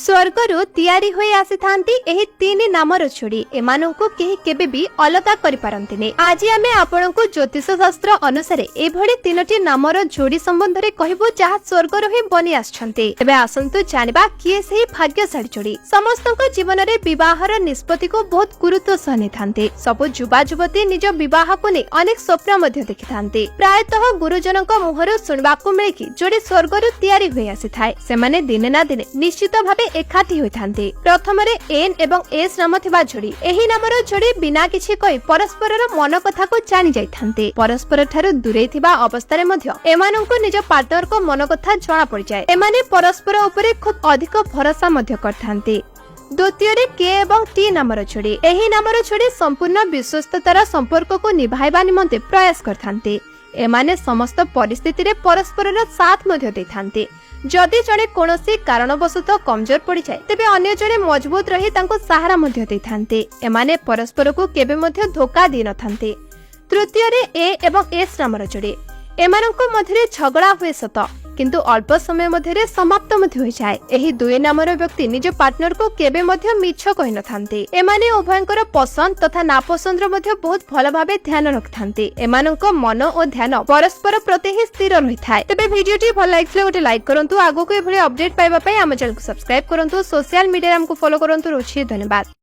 ସ୍ୱର୍ଗରୁ ତିଆରି ହୋଇ ଆସିଥାନ୍ତି ଏହି ତିନି ନାମର ଯୋଡ଼ି। ଏମାନଙ୍କୁ କେହି କେବେ ବି ଅଲଗା କରିପାରନ୍ତିନି। ଆଜି ଆମେ ଆପଣଙ୍କୁ ଜ୍ୟୋତିଷ ଶାସ୍ତ୍ର ଅନୁସାରେ ଏଭଳି ତିନୋଟି ନାମର ଯୋଡ଼ି ସମ୍ବନ୍ଧରେ କହିବୁ, ଯାହା ସ୍ୱର୍ଗରୁ ହିଁ ବନି ଆସିଛନ୍ତି। ତେବେ ଆସନ୍ତୁ ଜାଣିବା କିଏ ସେହି ଭାଗ୍ୟଶାଳୀ ଯୋଡ଼ି। ସମସ୍ତଙ୍କ ଜୀବନରେ ବିବାହର ନିଷ୍ପତ୍ତିକୁ ବହୁତ ଗୁରୁତ୍ୱ ସହ ନେଇଥାନ୍ତି। ସବୁ ଯୁବା ଯୁବତୀ ନିଜ ବିବାହକୁ ନେଇ ଅନେକ ସ୍ୱପ୍ନ ମଧ୍ୟ ଦେଖିଥାନ୍ତି। ପ୍ରାୟତଃ ଗୁରୁଜନଙ୍କ ମୁହଁରୁ ଶୁଣିବାକୁ ମିଳେ କି ଯୋଡ଼ି ସ୍ୱର୍ଗରୁ ତିଆରି ହୋଇ ଆସିଥାଏ, ସେମାନେ ଦିନେ ନା ଦିନେ ନିଶ୍ଚିତ ଭାବେ ଏକାଠି ହୋଇଥାନ୍ତି। ପ୍ରଥମରେ ଏନ୍ ଏବଂ ଏସ୍ ନାମ ଥିବା ଯୋଡ଼ି। ଏହି ନାମର ଯୋଡ଼ି ବିନା କିଛି କହି ପରସ୍ପରର ମନ କଥାକୁ ଜାଣି ଯାଇଥାନ୍ତି। ପରସ୍ପର ଠାରୁ ଦୂରେଇ ଥିବା ଅବସ୍ଥାରେ ମଧ୍ୟ ଏମାନଙ୍କୁ ନିଜ ପାର୍ଟନରଙ୍କ ମନ କଥା ଜଣା ପଡିଯାଏ। ଏମାନେ ପରସ୍ପର ଉପରେ ଖୁବ୍ ଅଧିକ ଭରସା ମଧ୍ୟ କରିଥାନ୍ତି। ଦ୍ୱିତୀୟରେ କେ ଏବଂ ଟି ନାମର ଯୋଡ଼ି। ଏହି ନାମର ଯୋଡ଼ି ସମ୍ପୂର୍ଣ୍ଣ ବିଶ୍ୱସ୍ତତାର ସମ୍ପର୍କକୁ ନିଭାଇବା ନିମନ୍ତେ ପ୍ରୟାସ କରିଥାନ୍ତି। ଏମାନେ ସମସ୍ତ ପରିସ୍ଥିତିରେ ପରସ୍ପରର ସାଥ ମଧ୍ୟ ଦେଇଥାନ୍ତି। ଯଦି ଜଣେ କୌଣସି କାରଣବଶତଃ କମଜୋର ପଡ଼ିଯାଏ, ତେବେ ଅନ୍ୟ ଜଣେ ମଜବୁତ ରହି ତାଙ୍କୁ ସାହାରା ମଧ୍ୟ ଦେଇଥାନ୍ତି। ଏମାନେ ପରସ୍ପରକୁ କେବେ ମଧ୍ୟ ଧୋକା ଦେଇନଥାନ୍ତି। ତୃତୀୟରେ ଏ ଏବଂ ଏସ୍ ନାମର ଯୋଡ଼ି। ଏମାନଙ୍କ ମଧ୍ୟରେ ଝଗଡ଼ା ହୁଏ ସତ, କିନ୍ତୁ ଅଳ୍ପ ସମୟ ମଧ୍ୟରେ ସମାପ୍ତ ମଧ୍ୟ ହୋଇଯାଏ। ଏହି ଦୁଇ ନାମର ବ୍ୟକ୍ତି ନିଜ ପାର୍ଟନରକୁ କେବେ ମଧ୍ୟ ମିଛ କହିନଥାନ୍ତି। ଏମାନେ ଉଭୟଙ୍କର ପସନ୍ଦ ତଥା ନାପସନ୍ଦର ମଧ୍ୟ ବହୁତ ଭଲ ଭାବେ ଧ୍ୟାନ ରଖିଥାନ୍ତି। ଏମାନଙ୍କ ମନ ଓ ଧ୍ୟାନ ପରସ୍ପର ପ୍ରତି ହିଁ ସ୍ଥିର ରହିଥାଏ। ତେବେ ଭିଡିଓଟି ଭଲ ଲାଗିଥିଲେ ଗୋଟେ ଲାଇକ୍ କରନ୍ତୁ। ଆଗକୁ ଏଭଳି ଅପଡେଟ୍ ପାଇବା ପାଇଁ ଆମ ଚ୍ୟାନେଲକୁ ସବସ୍କ୍ରାଇବ କରନ୍ତୁ। ସୋସିଆଲ ମିଡିଆରେ ଆମକୁ ଫଲୋ କରନ୍ତୁ। ରହୁଛି, ଧନ୍ୟବାଦ।